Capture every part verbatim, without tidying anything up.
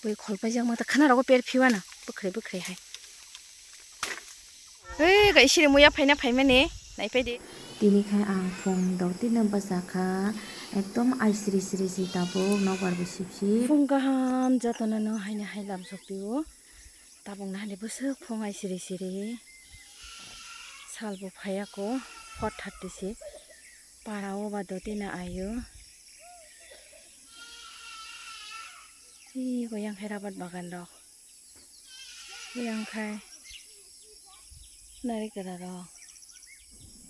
Bui khol paijak ma ta khana rogo per phiwana bwkhrai bwkhrai hai. Ei ga isiri muya phaina phaimani naipai di. Tini khai ang phung dotino bwsa kha, ekdom ai siri siri si tabuk nokbar bo sip sip. Phung kaham jotono no haino hai lam sokpio. Tabuk nahani bwswk phung ai siri siri. Sal bo phaiya ko four thirty si. Para o ba dotino aio. Ee, bo yang khai rabar bagan rok. Bo yang khai narikra rok.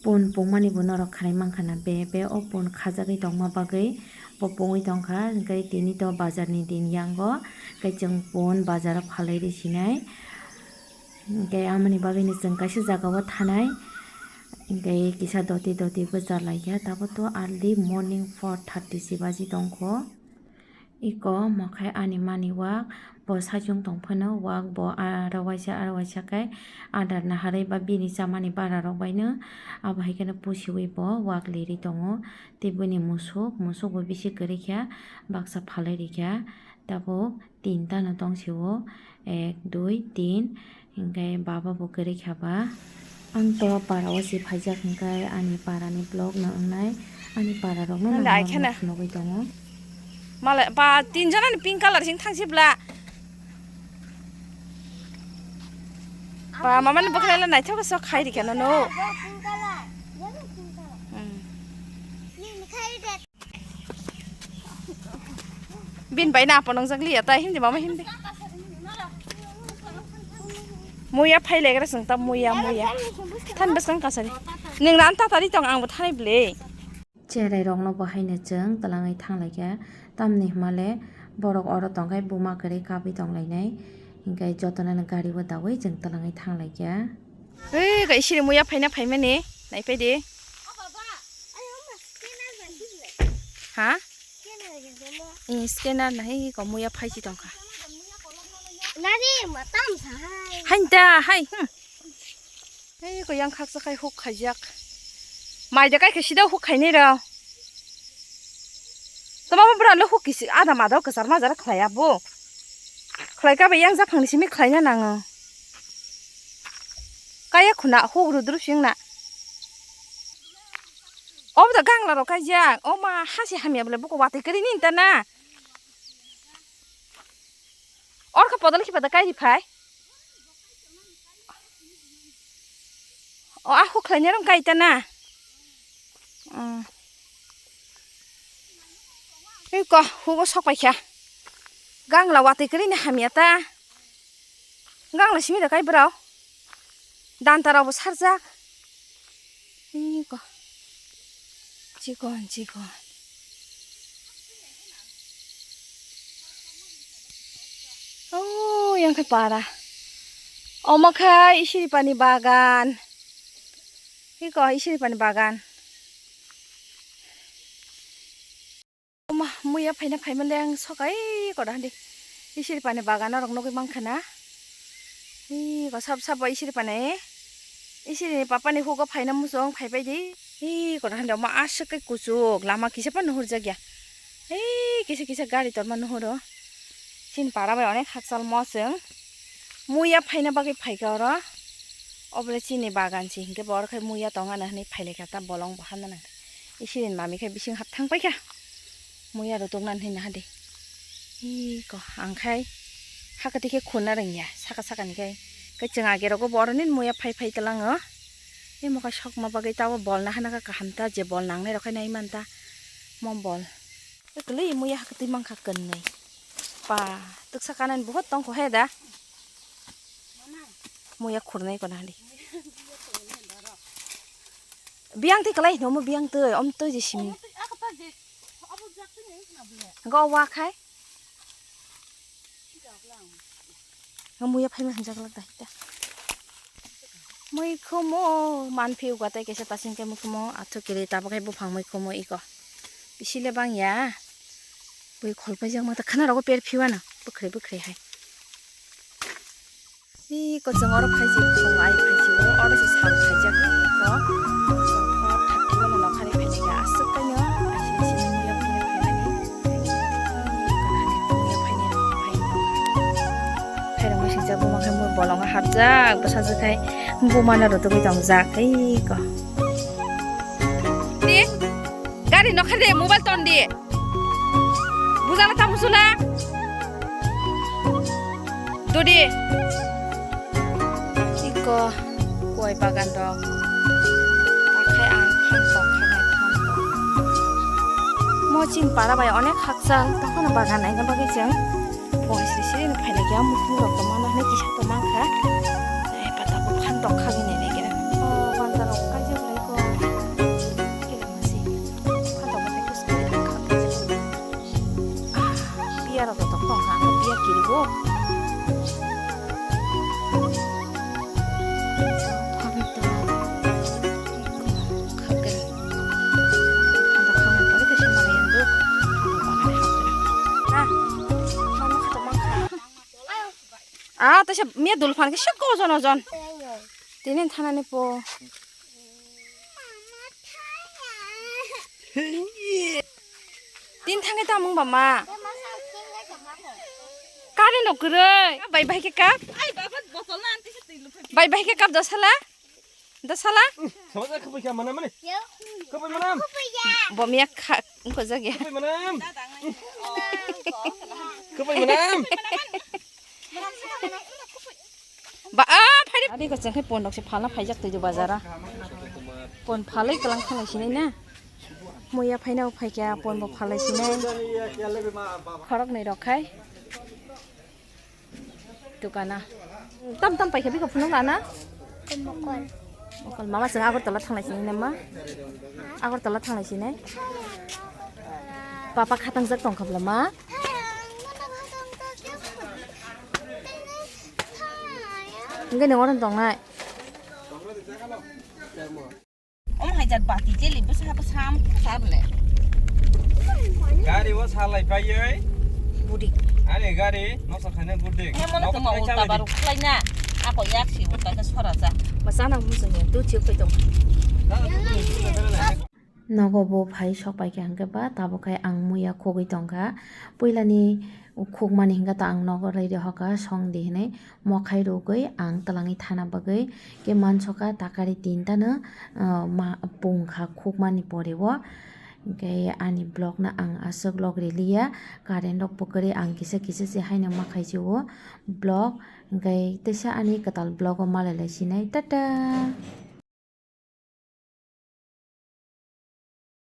Pun pungmani bo norok khanai mankha na be, be o pun khajagwi tongma bagwi bo pungwi tongkha. Hwnkhe tini to bazar ni din yango, hwnkhe chwng pun bazar o phalwi rw sinai. Hwnkhe amoni bagwi no chwng kaisa jaga o thanai. Hwnkhe kisa doti doti bwchar laikha, tabuk to early morning four thirty si baji tongkho. Iko mokhai ani mani wak, bo saichung tong phano wak, bo aro waisa aro waisa khe adar naharwi ba bini chamani bara rok bai no abo hai kheno pusiwi bo wak liri tongo. Tei bini musuk, musuk bo bisi kwrwi kha, baksa phalwi rikha, tabuk tinta no tong sio, ek, dui, tin. Hingke baba bo kwrwi kha ba. Ang to para o se phaijak hingke ani para ni vlog no wngnai, ani para rok no nang nai kheno phunugwi tongo. Mala ba tin jona ni pink colour sing thang sibla. Ba mama ni bwkhwlai la naithok sok khai rikha no no. Hmm. Bin bai na apa nongjak liya ta hindi mama hindi. Muya phai legra sung ta muya muya. Than bwskang kasari. Ning ran ta tari tong ang bo thani ble. Cherai rok no bo haino chwng twlangwi thang laikya. Tamni hwnmale borok oro tongkhai buma kwrwi kabwi tong lainai. Hinkhe jotono no gari o dawi chwng twlangwi thang laikya. Ei, ga isiri muya phaina phaimani, naipai di. Ha? Ee, scanner na hai ko muya phaiji tongkha. Nari matam sa hai. Hain da, hai, hmm. Ei, ko yang khaksa khai huk khaijak. Mai da kai khe sida huk khainai rw. Tama bo bwrano huk kisi ada mada kwchar majar khlai abo. Khlai ka bai yang japhang ni simi khlaina nango. Kaya khuna huk rudru sing na. Obo da gangla rok kaijak. O ma hasi hamya bole buko watwi kwrwi ni ta na. Or kha podol khipa da kai ri phai. O a huk khlainai rok kai ta na. Mm. Ei ko, hugo sok paikha. Gangla watwi kwrwi ni hamya ta. Gangla simi da kai bwrao. Danta rok bo sarjak. Ei ko. Chikon, chikon. Oh, yang khe para. Omo khe isiri pani bagan. Iko isiri pani bagan. Oma, muya phaina phaima leng sokai koda handi. Isiri pani bagan norok nugui mankha na. Hi ko sab sab bo isiri pani. Isiri papa ni hugo phaina muchung phaibai di. Hi koda handi oma aswk kai kuchuk lama kisa pa nuhur jak ya. Hi kisa kisa gari torma nuhuro. Chini para bai onek hakchal mo chwng. Muya phaina bagwi phaikha oro. Obole chini bagan se hinkhe bo oro khai muya tongana hinwi phailaikha ta bolong bo hamna nang. Isirin mami khai bising hap thang paikha. Muya rw toknani hinwi naha di. Iko ang khai hakhe tikhe khuna rwngya saka sakani khai. Khe chwng age rogo bo oro nini muya phai phai tlango. Imo khai sokma bagwi tabo bol naha naka kaham ta je bol nangnai rok khai nai manta mo bol. Kwlwi muya hakhe twi mankha kwnwi. Pa twksa kanani buhut tongkho he da. Muya khurnai kono hali. Biyang twi kwlai hino mo biyang twi om twi je simi. Go wa khai. Muya phaima hamjak lak da hita. Muikhumo manphi uga tei kaisa tasing khe muikhumo athuk kiri tabuk hai buphang muikhumo iko. Bisi le bang ya. Bui khol paijak ma ta khana rogo per phiwana bwkhre bwkhre hai. Iko chwng oro phaiji chwng ai phaiji oro se sal khaijak iko. Chwng thor thak kibo no nokhani phaijak aswk kaino. Aisi aisi muya phaina phaimani. Iko hani muya phaina phaina. Hapjak bwsajwk khai buma no rwtugwi tongjak tei ko. Di gari nokha de mobile ton di. Bujana tamo sula. Dodi. Iko koi bagan rok. Takhai ang phan tok kha nai phan tok. Mo chin para bai onek hakchal tokhono bagan naina bagwi chwng. Phone siri siri no phailai khe, mukhung rok tongma no hinwi kisa tongma wngkha. Ai, pata bo phan tok kha bini nai khe. O, panta rok kaijak lai ko. Khe lama si. Phan tok bo khai kusu khai kha kaijak lai. Ah, piya rok tong kha, piya kiri bo. Phan tok. Kha khe. Phan tok kha man pore tei se malai yang duk. Phan tok bagani hakhe. Ah, mano kha tongma kha. Ah, tesa miya dul phan khe sek ojon ojon. Tini thanani po. Tin thangwi tamung ba ma. Kari no kwrwi. Bai bai khe kap. Bai bai khe kap da sala. Da sala. Sama khe bai kha mana mani. Khe bai mana. Bo miya kha ko jagya. Khe bai mana. Khe bai mana. Ba a phai. Adi ko chengkhe pon rok se phalna phaijak twi bazara. Pon phalwi kwlang phalai sinai na. Muya phaina phaikya pon bo phalai sinai. Khorok ni rok khai. Tukana. Tam tam paikha bikha phunuk lana. Mokol. Mokol mama chwng Agartala thanglai sinai nama. Agartala thanglai sinai. Papa khatangjak tongkha bwla ma. Hwnkhe nung oro tongnai. Om hai jat bati jeli bwsa bwsa am bwsa bole. Gari o salai paiye. Budi. Ani gari nosa khane budi. He mono tuma ulta baru khlai na. Ako yak si ulta ke sora ja. Bwsa nang musung ya tu chiu kai tong. Nogo bo phai sok pai khe hwnkhe ba tabuk khai ang muya khogwi tongkha. Puilani khukmani hwnkhe ta ang nogo ready hoka song di hinui mokhai rwgwi ang twlangwi thana bagwi khe mansoka takari tinta no, ah, ma pungkha khukmani pore o. Hwnkhe ani vlog no ang aswk log riliya, current rok bo kwrwi ang kisa kisa se haino ma khai si o vlog. Hwnkhe teisa ani kwtal vlog o malai lai sinai, tata.